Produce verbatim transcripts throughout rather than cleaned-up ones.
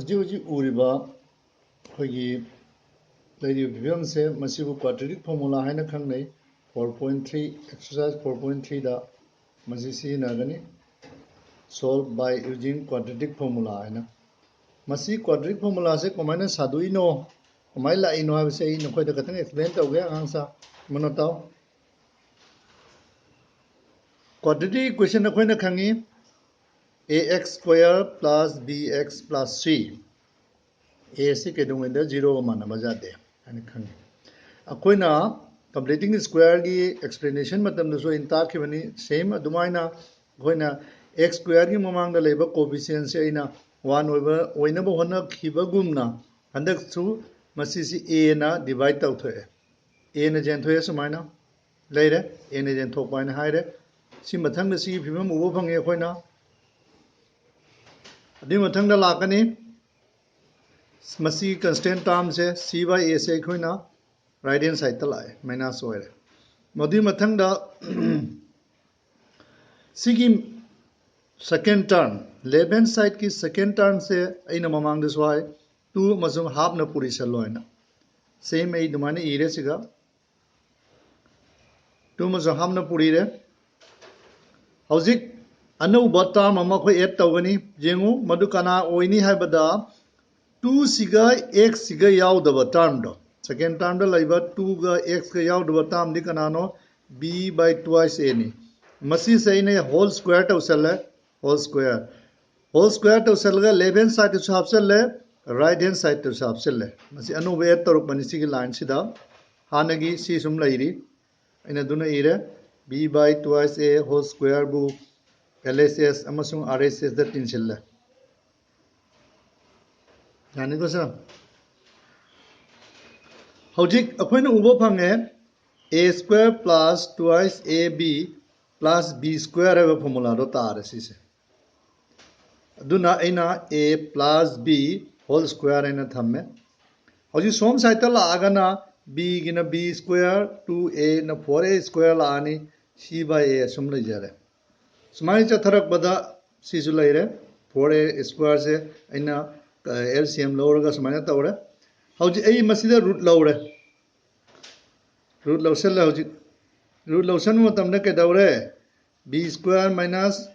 ꯍꯧꯖꯤꯛ ꯍꯧꯖꯤꯛ ꯎꯔꯤꯕ ꯑꯩꯈꯣꯏꯒꯤ ꯂꯩꯔꯤꯕ ꯐꯤꯕꯝꯁꯦ, ꯃꯁꯤꯕꯨ quadratic formula ꯍꯥꯏꯅ ꯈꯪꯅꯩ꯫ Four point three, exercise four point three ꯗ ꯃꯁꯤ ꯁꯤꯖꯤꯟꯅꯒꯅꯤ, solve by using quadratic formula ꯍꯥꯏꯅ꯫ ꯃꯁꯤ quadratic formula ꯁꯦ ꯀꯃꯥꯏꯅ ꯁꯥꯗꯣꯛꯏꯅꯣ, ꯀꯃꯥꯏꯅ ꯂꯥꯛꯏꯅꯣ ꯍꯥꯏꯕꯁꯦ ꯑꯩ ꯅꯈꯣꯏꯗ ꯈꯤꯇꯪ explain ꯇꯧꯒꯦ, ꯑꯉꯥꯡꯁꯥ, ꯃꯨꯟꯅ ꯇꯥꯎ꯫ Quadratic equation ꯑꯩꯈꯣꯏꯅ ꯈꯪꯉꯤ, A x square plus B x plus C꯫ A ꯁꯤ ꯀꯩꯗꯧꯉꯩꯗ zero ꯒ ꯃꯥꯟꯅꯕ ꯌꯥꯗꯦ ꯍꯥꯏꯅ ꯈꯪꯉꯤ꯫ ꯑꯩꯈꯣꯏꯅ completing square ꯒꯤ explanation ꯃꯇꯝꯗꯁꯨ ꯑꯩꯅ ꯇꯥꯛꯈꯤꯕꯅꯤ, same ꯑꯗꯨꯃꯥꯏꯅ ꯑꯩꯈꯣꯏꯅ x square ꯒꯤ ꯃꯃꯥꯡꯗ ꯂꯩꯕ coefficient ꯁꯦ ꯑꯩꯅ one ꯑꯣꯏꯕ, ꯑꯣꯏꯅꯕ ꯍꯣꯠꯅꯈꯤꯕꯒꯨꯝꯅ ꯍꯟꯗꯛꯁꯨ ꯃꯁꯤꯁꯤ A ꯅ divide ꯇꯧꯊꯣꯛꯑꯦ꯫ A ꯅ ꯌꯦꯟꯊꯣꯛꯑꯦ, ꯁꯨꯃꯥꯏꯅ ꯂꯩꯔꯦ, A ꯅ ꯌꯦꯟꯊꯣꯛꯄ ꯍꯥꯏꯅ ꯍꯥꯏꯔꯦ꯫ ꯁꯤ ꯃꯊꯪꯗ ꯁꯤꯒꯤ ꯐꯤꯕꯝ ꯎꯕ ꯐꯪꯉꯤ ꯑꯩꯈꯣꯏꯅ꯫ ꯑꯗꯨꯒꯤ ꯃꯊꯪꯗ ꯂꯥꯛꯀꯅꯤ, ꯃꯁꯤꯒꯤ constant term say, C by A ꯁꯦ ꯑꯩꯈꯣꯏꯅ right hand side ꯇ ꯂꯥꯛꯑꯦ, minus ꯑꯣꯏꯔꯦ꯫ ꯃꯗꯨꯒꯤ ꯃꯊꯪꯗ ꯁꯤꯒꯤ second term, left hand side ꯀꯤ second term ꯁꯦ ꯑꯩꯅ ꯃꯃꯥꯡꯗꯁꯨ ꯍꯥꯏ, two ꯑꯃꯁꯨꯡ half ꯅ ꯄꯨꯔꯤꯁꯜꯂꯣ ꯍꯥꯏꯅ꯫ Same ꯑꯩ ꯑꯗꯨꯃꯥꯏꯅ ꯏꯔꯦ ꯁꯤꯒ꯫ Two ꯑꯃꯁꯨꯡ half ꯅ ꯄꯨꯔꯤꯔꯦ꯫ ꯍꯧꯖꯤꯛ ꯑꯅꯧꯕ term ꯑꯃ ꯑꯩꯈꯣꯏ add ꯇꯧꯒꯅꯤ꯫ ꯌꯦꯡꯉꯨ, ꯃꯗꯨ ꯀꯅꯥ ꯑꯣꯏꯅꯤ ꯍꯥꯏꯕꯗ, two ꯁꯤꯒ x ꯁꯤꯒ ꯌꯥꯎꯗꯕ term ꯗꯣ, second term ꯗ ꯂꯩꯕ two ꯒ x ꯀ ꯌꯥꯎꯗꯕ term ꯗꯤ ꯀꯅꯥꯅꯣ? B by twice A ꯅꯤ꯫ ꯃꯁꯤꯁꯦ ꯑꯩꯅ whole square ꯇꯧꯁꯜꯂꯦ, whole square꯫ Whole square ꯇꯧꯁꯜꯂꯒ left hand side ꯇꯁꯨ ꯍꯥꯞꯆꯜꯂꯦ, right hand side ꯇꯁꯨ ꯍꯥꯞꯆꯜꯂꯦ꯫ ꯃꯁꯤ ꯑꯅꯧꯕ add ꯇꯧꯔꯛꯄꯅꯤ ꯁꯤꯒꯤ line ꯁꯤꯗ꯫ ꯍꯥꯟꯅꯒꯤ C ꯁꯨꯝ ꯂꯩꯔꯤ꯫ ꯑꯩꯅ ꯑꯗꯨꯅ ꯏꯔꯦ, B by twice A whole square ꯕꯨ L H S ꯑꯃꯁꯨꯡ R H S ꯗ ꯇꯤꯟꯁꯤꯜꯂꯦ꯫ ꯌꯥꯅꯤꯀꯣ sir? ꯍꯧꯖꯤꯛ ꯑꯩꯈꯣꯏꯅ ꯎꯕ ꯐꯪꯉꯦ, A square plus twice A B plus B square ꯍꯥꯏꯕ formula ꯗꯣ ꯇꯥꯔꯦ ꯁꯤꯁꯦ꯫ ꯑꯗꯨꯅ ꯑꯩꯅ A plus B whole square ꯍꯥꯏꯅ ꯊꯝꯃꯦ꯫ ꯍꯧꯖꯤꯛ ꯁꯣꯝ side ꯇ ꯂꯥꯛꯑꯒꯅ B ꯒꯤꯅ B square, two A ꯅ four A square ꯂꯥꯛꯑꯅꯤ, C by A ꯑꯁꯨꯝ ꯂꯩꯖꯔꯦ꯫ ꯁꯨꯃꯥꯏꯅ ꯆꯠꯊꯔꯛꯄꯗ ꯁꯤꯁꯨ ꯂꯩꯔꯦ, four A square ꯁꯦ ꯑꯩꯅ ꯑꯦꯜ ꯁꯤ ꯑꯦꯝ ꯂꯧꯔꯒ ꯁꯨꯃꯥꯏꯅ ꯇꯧꯔꯦ꯫ ꯍꯧꯖꯤꯛ ꯑꯩ ꯃꯁꯤꯗ ꯔꯨꯠ ꯂꯧꯔꯦ, ꯔꯨꯠ ꯂꯧꯁꯜꯂꯦ꯫ ꯍꯧꯖꯤꯛ ꯔꯨꯠ ꯂꯧꯁꯟꯕ ꯃꯇꯝꯗ ꯀꯩꯗꯧꯔꯦ? B square minus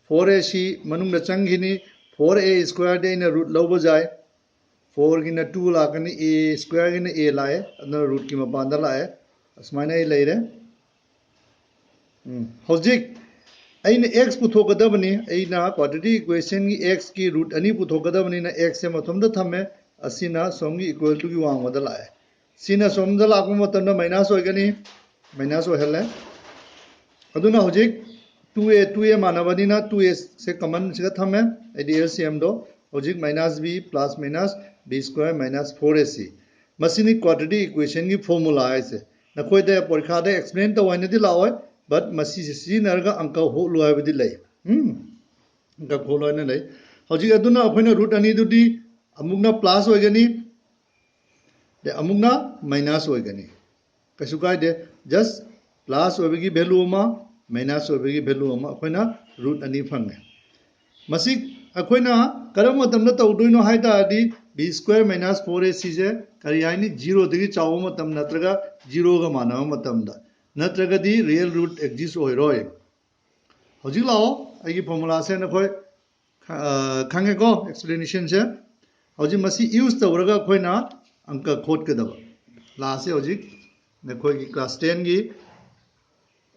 four A C ꯃꯅꯨꯡꯗ ꯆꯪꯈꯤꯅꯤ꯫ Four A squareꯗꯤ ꯑꯩꯅ ꯔꯨꯠ ꯂꯧꯕ ꯌꯥꯏ꯫ Fourꯒꯤꯅ two ꯂꯥꯛꯀꯅꯤ, A squareꯒꯤꯅ A ꯂꯥꯛꯑꯦ, ꯑꯗꯨꯅ ꯔꯨꯠꯀꯤ ꯃꯄꯥꯟꯗ ꯂꯥꯛꯑꯦ꯫ ꯑꯁꯨꯃꯥꯏꯅ ꯑꯩ ꯂꯩꯔꯦ꯫ ꯎꯝ, ꯍꯧꯖꯤꯛ ꯑꯩꯅ x ꯄꯨꯊꯣꯛꯀꯗꯕꯅꯤ꯫ ꯑꯩꯅ quadratic equationꯒꯤ xꯀꯤ ꯔꯨꯠ ꯑꯅꯤ ꯄꯨꯊꯣꯛꯀꯗꯕꯅꯤꯅ xꯁꯦ ꯃꯊꯣꯝꯗ ꯊꯝꯃꯦ꯫ ꯑꯁꯤꯅ ꯁꯣꯝꯒꯤ equal toꯒꯤ ꯋꯥꯡꯃꯗ ꯂꯥꯛꯑꯦ꯫ ꯁꯤꯅ ꯁꯣꯝꯗ ꯂꯥꯛꯄ ꯃꯇꯝꯗ ꯃꯥꯏꯅꯁ ꯑꯣꯏꯒꯅꯤ, ꯃꯥꯏꯅꯁ ꯑꯣꯏꯍꯜꯂꯦ꯫ ꯑꯗꯨꯅ ꯍꯧꯖꯤꯛ two A, two A ꯃꯥꯟꯅꯕꯅꯤꯅ two Aꯁꯦ commonꯁꯤꯒ ꯊꯝꯃꯦ, ꯍꯥꯏꯗꯤ L C Mꯗꯣ꯫ ꯍꯧꯖꯤꯛ minus b plus minus b square minus four A C꯫ ꯃꯁꯤꯅꯤ quadratic equationꯒꯤ formula ꯍꯥꯏꯁꯦ꯫ ꯅꯈꯣꯏꯗ ꯄꯔꯤꯈꯥꯗ explain ꯇꯧ ꯍꯥꯏꯅꯗꯤ ꯂꯥꯛꯑꯣꯏ, but ꯃꯁꯤꯁꯦ ꯁꯤꯖꯤꯟꯅꯔꯒ ꯑꯪꯀ ꯍꯣꯠꯂꯨ ꯍꯥꯏꯕꯗꯤ ꯂꯩ꯫ ꯎꯝ, ꯑꯪꯀ ꯍꯣꯠꯂꯨ ꯍꯥꯏꯅ ꯂꯩ꯫ ꯍꯧꯖꯤꯛ ꯑꯗꯨꯅ ꯑꯩꯈꯣꯏꯅ ꯔꯨꯠ ꯑꯅꯤꯗꯨꯗꯤ ꯑꯃꯨꯛꯅ ꯄ꯭ꯂꯁ ꯑꯣꯏꯒꯅꯤ, ꯑꯗꯩ ꯑꯃꯨꯛꯅ ꯃꯥꯏꯅꯁ ꯑꯣꯏꯒꯅꯤ꯫ ꯀꯩꯁꯨ ꯀꯥꯏꯗꯦ, just ꯄ꯭ꯂꯁ ꯑꯣꯏꯕꯒꯤ ꯚꯦꯂꯨ ꯑꯃ, ꯃꯥꯏꯅꯁ ꯑꯣꯏꯕꯒꯤ ꯚꯦꯂꯨ ꯑꯃ, ꯑꯩꯈꯣꯏꯅ ꯔꯨꯠ ꯑꯅꯤ ꯐꯪꯉꯦ꯫ ꯃꯁꯤ ꯑꯩꯈꯣꯏꯅ ꯀꯔꯝꯕ ꯃꯇꯝꯗ ꯇꯧꯗꯣꯏꯅꯣ ꯍꯥꯏ ꯇꯥꯔꯗꯤ, b square minus four A Cꯁꯦ ꯀꯔꯤ ꯍꯥꯏꯅꯤ? ꯖꯤꯔꯣꯗꯒꯤ ꯆꯥꯎꯕ ꯃꯇꯝ ꯅꯠꯇ꯭ꯔꯒ ꯖꯤꯔꯣꯒ ꯃꯥꯟꯅꯕ ꯃꯇꯝꯗ, ꯅꯠꯇ꯭ꯔꯒꯗꯤ real root exist ꯑꯣꯏꯔꯣꯏ꯫ ꯍꯧꯖꯤꯛ ꯂꯥꯛꯑꯣ, ꯑꯩꯒꯤ formulaꯁꯦ ꯅꯈꯣꯏ ꯈ-, ꯑ, ꯈꯪꯉꯦꯀꯣ explanationꯁꯦ꯫ ꯍꯧꯖꯤꯛ ꯃꯁꯤ use ꯇꯧꯔꯒ ꯑꯩꯈꯣꯏꯅ ꯑꯪꯀ ꯈꯣꯠꯀꯗꯕ꯫ ꯂꯥꯛꯑꯁꯦ ꯍꯧꯖꯤꯛ ꯅꯈꯣꯏꯒꯤ class tenꯒꯤ,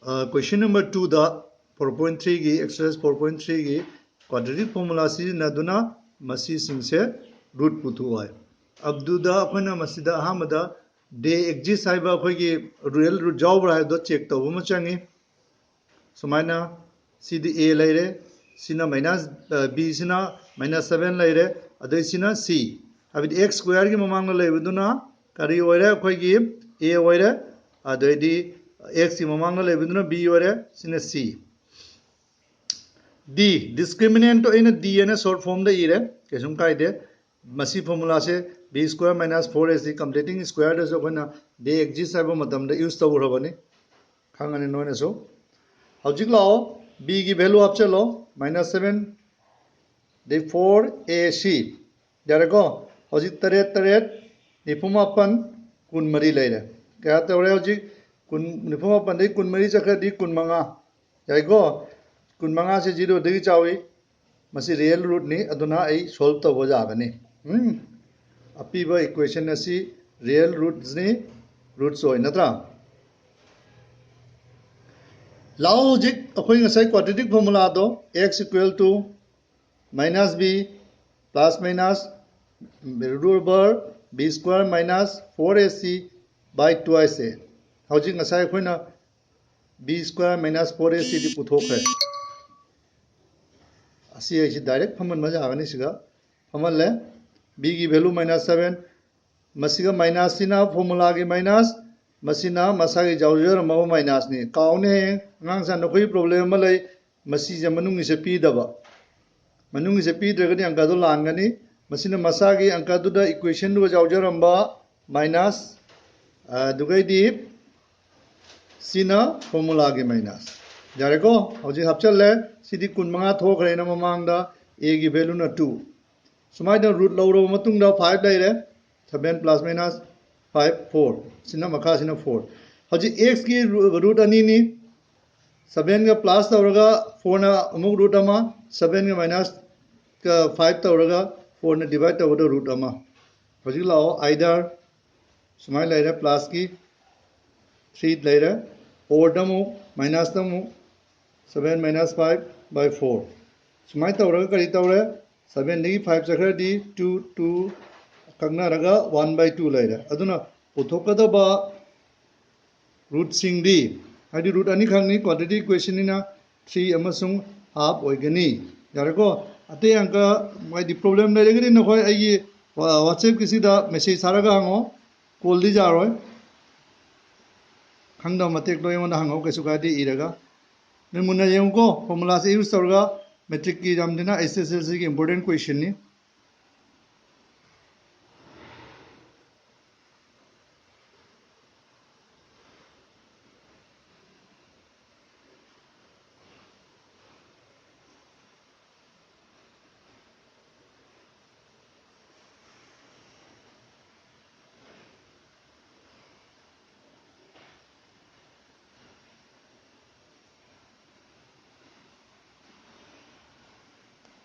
ꯑ, question number twoꯗ four point threeꯒꯤ, exercise four point threeꯒꯤ quadratic formula ꯁꯤꯖꯤꯟꯅꯗꯨꯅ ꯃꯁꯤꯁꯤꯡꯁꯦ ꯔꯨꯠ ꯄꯨꯊꯣꯛꯑꯣ ꯍꯥꯏ꯫ ꯑꯗꯨꯗ ꯑꯩꯈꯣꯏꯅ ꯃꯁꯤꯗ ꯑꯍꯥꯟꯕꯗ they exist ꯍꯥꯏꯕ ꯑꯩꯈꯣꯏꯒꯤ real root ꯌꯥꯎꯕ꯭ꯔꯥ ꯍꯥꯏꯕꯗꯣ check ꯇꯧꯕ ꯑꯃ ꯆꯪꯉꯤ꯫ ꯁꯨꯃꯥꯏꯅ ꯁꯤꯗꯤ A ꯂꯩꯔꯦ, ꯁꯤꯅ ꯃꯥꯏꯅꯁ, ꯑ, bꯁꯤꯅ ꯃꯥꯏꯅꯁ ꯁꯚꯦꯟ ꯂꯩꯔꯦ, ꯑꯗꯩ ꯁꯤꯅ C꯫ ꯍꯥꯏꯕꯗꯤ x squareꯒꯤ ꯃꯃꯥꯡꯗ ꯂꯩꯕꯗꯨꯅ ꯀꯔꯤ ꯑꯣꯏꯔꯦ? ꯑꯩꯈꯣꯏꯒꯤ A ꯑꯣꯏꯔꯦ꯫ ꯑꯗꯩꯗꯤ xꯀꯤ ꯃꯃꯥꯡꯗ ꯂꯩꯕꯗꯨꯅ b ꯑꯣꯏꯔꯦ, ꯁꯤꯅ C꯫ D, discriminantꯇꯣ ꯑꯩꯅ D ꯑꯅ short formꯗ ꯏꯔꯦ, ꯀꯩꯁꯨꯝ ꯀꯥꯏꯗꯦ꯫ ꯃꯁꯤ formulaꯁꯦ b square minus four A C completing squareꯗꯁꯨ ꯑꯩꯈꯣꯏꯅ they exist ꯍꯥꯏꯕ ꯃꯇꯝꯗ use ꯇꯧꯈ꯭ꯔꯕꯅꯤ, ꯈꯪꯉꯅꯤ ꯅꯣꯏꯅꯁꯨ꯫ ꯍꯧꯖꯤꯛ ꯂꯥꯛꯑꯣ, bꯒꯤ value ꯍꯥꯞꯆꯜꯂꯣ, minus seven, ꯑꯗꯩ four A C꯫ ꯌꯥꯔꯦꯀꯣ? ꯍꯧꯖꯤꯛ ꯇꯔꯦꯠ ꯇꯔꯦꯠ ꯅꯤꯐꯨ ꯃꯥꯄꯟ, ꯀꯨꯟꯃꯔꯤ ꯂꯩꯔꯦ꯫ ꯀꯌꯥ ꯇꯧꯔꯦ ꯍꯧꯖꯤꯛ? ꯀꯨꯟ, ꯅꯤꯐꯨ ꯃꯥꯄꯟꯗꯒꯤ ꯀꯨꯟꯃꯔꯤ ꯆꯠꯈ꯭ꯔꯗꯤ ꯀꯨꯟꯃꯉꯥ꯫ ꯌꯥꯏꯀꯣ? ꯀꯨꯟꯃꯉꯥꯁꯦ ꯖꯤꯔꯣꯗꯒꯤ ꯆꯥꯎꯏ꯫ ꯃꯁꯤ real rootꯅꯤ, ꯑꯗꯨꯅ ꯑꯩ solve ꯇꯧꯕ ꯌꯥꯒꯅꯤ꯫ ꯎꯝ? ꯑꯄꯤꯕ equation ꯑꯁꯤ real rootꯅꯤ, roots ꯑꯣꯏ, ꯅꯠꯇ꯭ꯔꯥ? ꯂꯥꯛꯑꯣ, ꯍꯧꯖꯤꯛ ꯑꯩꯈꯣꯏ ꯉꯁꯥꯏ quadratic formulaꯗꯣ, x equal to minus b plus minus root over b square minus four a c by twice a꯫ ꯍꯧꯖꯤꯛ ꯉꯁꯥꯏ ꯑꯩꯈꯣꯏꯅ b square minus four a c ꯗꯤ ꯄꯨꯊꯣꯛꯈ꯭ꯔꯦ꯫ ꯑꯁꯤ ꯑꯩꯁꯤ direct ꯐꯝꯍꯟꯕ ꯌꯥꯒꯅꯤ꯫ ꯁꯤꯒ ꯐꯝꯍꯜꯂꯦ꯫ Bꯒꯤ value minus seven, ꯃꯁꯤꯒ minusꯁꯤꯅ formulaꯒꯤ minus, ꯃꯁꯤꯅ ꯃꯁꯥꯒꯤ ꯌꯥꯎꯖꯔꯝꯃꯕ minusꯅꯤ꯫ ꯀꯥꯎꯅꯤ, ꯍꯌꯦꯡ ꯑꯉꯥꯡꯁꯥ ꯅꯈꯣꯏꯒꯤ problem ꯑꯃ ꯂꯩ, ꯃꯁꯤꯁꯦ ꯃꯅꯨꯡꯒꯤꯁꯦ ꯄꯤꯗꯕ꯫ ꯃꯅꯨꯡꯒꯤꯁꯦ ꯄꯤꯗ꯭ꯔꯒꯗꯤ ꯑꯪꯀꯗꯣ ꯂꯥꯟꯒꯅꯤ꯫ ꯃꯁꯤꯅ ꯃꯁꯥꯒꯤ ꯑꯪꯀꯗꯨꯗ equationꯗꯨꯒ ꯌꯥꯎꯖꯔꯝꯕ minus, ꯑꯗꯨꯒꯩꯗꯤ ꯁꯤꯅ formulaꯒꯤ minus꯫ ꯌꯥꯔꯦꯀꯣ? ꯍꯧꯖꯤꯛ ꯍꯥꯞꯆꯜꯂꯦ꯫ ꯁꯤꯗꯤ ꯀꯨꯟꯃꯉꯥ ꯊꯣꯛꯈ꯭ꯔꯦꯅ ꯃꯃꯥꯡꯗ, aꯒꯤ valueꯅ two꯫ ꯁꯨꯃꯥꯏꯅ root ꯂꯧꯔꯕ ꯃꯇꯨꯡꯗ five ꯂꯩꯔꯦ꯫ Seven plus minus five, four꯫ ꯁꯤꯅ ꯃꯈꯥꯁꯤꯅ four꯫ ꯍꯧꯖꯤꯛ xꯀꯤ ru-, root ꯑꯅꯤꯅꯤ꯫ Sevenꯒ plus ꯇꯧꯔꯒ fourꯅ ꯑꯃꯨꯛ root ꯑꯃ, sevenꯒ minusꯀ five ꯇꯧꯔꯒ fourꯅ divide ꯇꯧꯕꯗ root ꯑꯃ꯫ ꯍꯧꯖꯤꯛ ꯂꯥꯛꯑꯣ, either ꯁꯨꯃꯥꯏꯅ ꯂꯩꯔꯦ, plusꯀꯤ three ꯂꯩꯔꯦ, fourꯗ ꯑꯃꯨꯛ, minusꯇ ꯑꯃꯨꯛ, seven minus five by four꯫ ꯁꯨꯃꯥꯏꯅ ꯇꯧꯔꯒ ꯀꯔꯤ ꯇꯧꯔꯦ? Sevenꯗꯒꯤ five ꯆꯠꯈ꯭ꯔꯗꯤ two, two ꯀꯛꯅꯔꯒ one by two ꯂꯩꯔꯦ꯫ ꯑꯗꯨꯅ ꯄꯨꯊꯣꯛꯀꯗꯕ rootꯁꯤꯡꯗꯤ, ꯍꯥꯏꯗꯤ root ꯑꯅꯤꯈꯛꯅꯤ, quadratic equationꯅꯤꯅ three ꯑꯃꯁꯨꯡ half ꯑꯣꯏꯒꯅꯤ꯫ ꯌꯥꯔꯦꯀꯣ? ꯑꯇꯩ ꯑꯪꯀ, ꯍꯥꯏꯗꯤ problem ꯂꯩꯔꯒꯗꯤ ꯅꯈꯣꯏ ꯑꯩꯒꯤ WhatsAppꯀꯤꯁꯤꯗ message ꯊꯥꯔꯒ ꯍꯪꯉꯣ꯫ Callꯗꯤ ꯌꯥꯔꯣꯏ꯫ ꯈꯪꯗꯕ ꯃꯇꯦꯛꯇꯣ ꯑꯩꯉꯣꯟꯗ ꯍꯪꯉꯛꯎ, ꯀꯩꯁꯨ ꯀꯥꯏꯗꯦ, ꯏꯔꯒ꯫ ꯅꯣꯏ ꯃꯨꯟꯅ ꯌꯦꯡꯉꯨꯀꯣ, formulaꯁꯦ use ꯇꯧꯔꯒ matricꯀꯤ examꯗꯅ HSLCꯒꯤ important questionꯅꯤ꯫